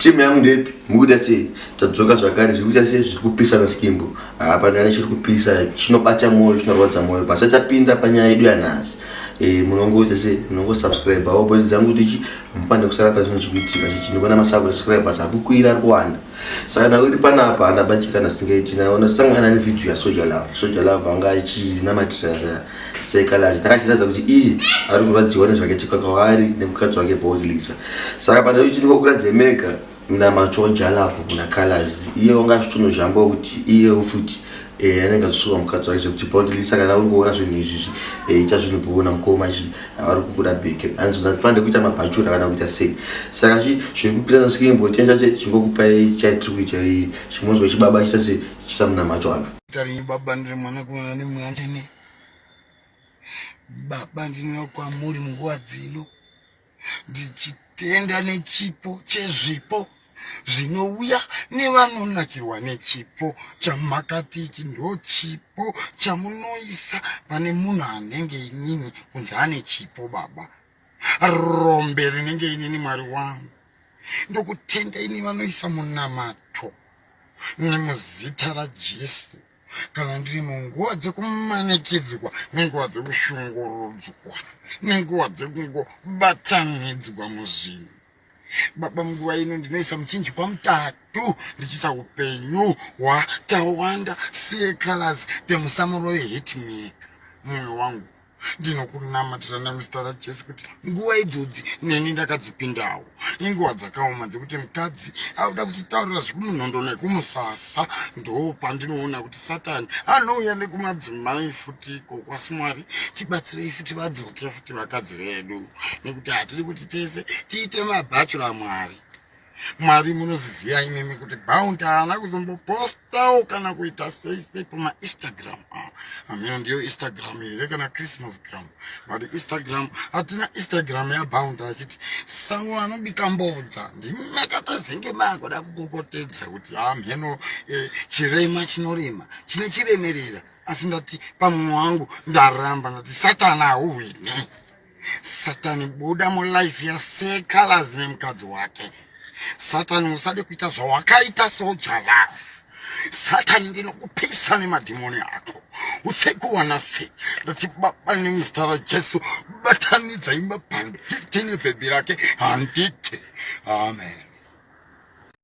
Team yangu ndepi mukuita sei tadzoka zvakare zviri kuita sei zviri kupisa naskimbo hapana ane chiri kupisa chinobata mwoyo chinorwadza mwoyo basa tapinda panyaya yedu yanhasi e, munongoita sei munongosubscribe awo boys dzangu tichi mufanire kusara pane zvinhu zvikuitika chichi ndikuona masubscribers ari kukwira ari kuwanda saka nawo iri panapa handabatikana singaiti naona sangana nevhidhiyo yasoja love soja love anga achinamatira sekalazi takachiratidza kuti iye ari kurwadziwa nezvakaitika kwaari nemukadzi wake bondlisa saka pane kuti ndikokuratidze mega namachoja love kuna colors iye wanga achitonozhambawo kuti iyewo futi eh, anenge achisuwa mukadzi wake zvekuti bondlisa kana uri kuona zvinhu izvizvi eh, ita zvinhu kuona mukoma chi ari kukuda bheke andifanire kuita mabhachura kana kuita sei saka chi zviri kupisa nasikimbo tienza se chingokupai chaitiri kuita chimonzwa chibaba chita se chisamunamacho acho Tarini baba ndiri mwana kuona nemwandine baba ndinouya kwamuri munguva dzino ndichitenda nechipo chezvipo zvinouya nevanonakirwa nechipo chamakati ichi ndo chipo chamunoisa pane munhu anenge inini kunzi ane chipo baba rombe rinenge inini mwari wangu ndokutenda ini vanoisa munamato nemuzita rajesu kana ndiri munguva dzekumanikidzwa nenguva dzekushungurudzwa nenguva dzekungobatanidzwa muzvinhu baba munguva ino ndinoisa muchinjikwa mutatu ndichiisa upenyu hwatawanda secolors temusamuroyo hitmaker mwoyo wangu ndinokunamatira nemuzita rajesu kuti nguva idzodzi neni ndakadzipindawo inguva dzakaoma dzekuti mukadzi auda kutitaurira zvekumunhondo nekumusasa ndo pandinoona kuti satani anouya nekumadzimai futi ikoko asi mwari tibatsirei futi vadzoke futi vakadzi vedu nekuti hatidi kuti tese tiite mabhachura mwari Mwari munoziziva imimi kuti Bounty haana kuzombopostawo kana kuita sei sei pamainstagram ah, hameno ndiyo instagram here kana christmas gram but instagram hatina instagram yaBounty achiti sango anobika mbodza ndimekatazenge makuda kukokotedza kuti hameno eh, chirema chinorema chine chiremerera asi ndati pamwe wangu ndaramba ndati satana hauhwine Satani buda mulife yaSir Colors nemukadzi wake. Satani usade kuita zvawakaita soja love. Satani ndinokupisa nemadhimoni ako. Usekuwana sei? Ndati baba nemuzita raJesu batanidzai mabhanditi nebhebhi rake handiti. Amen.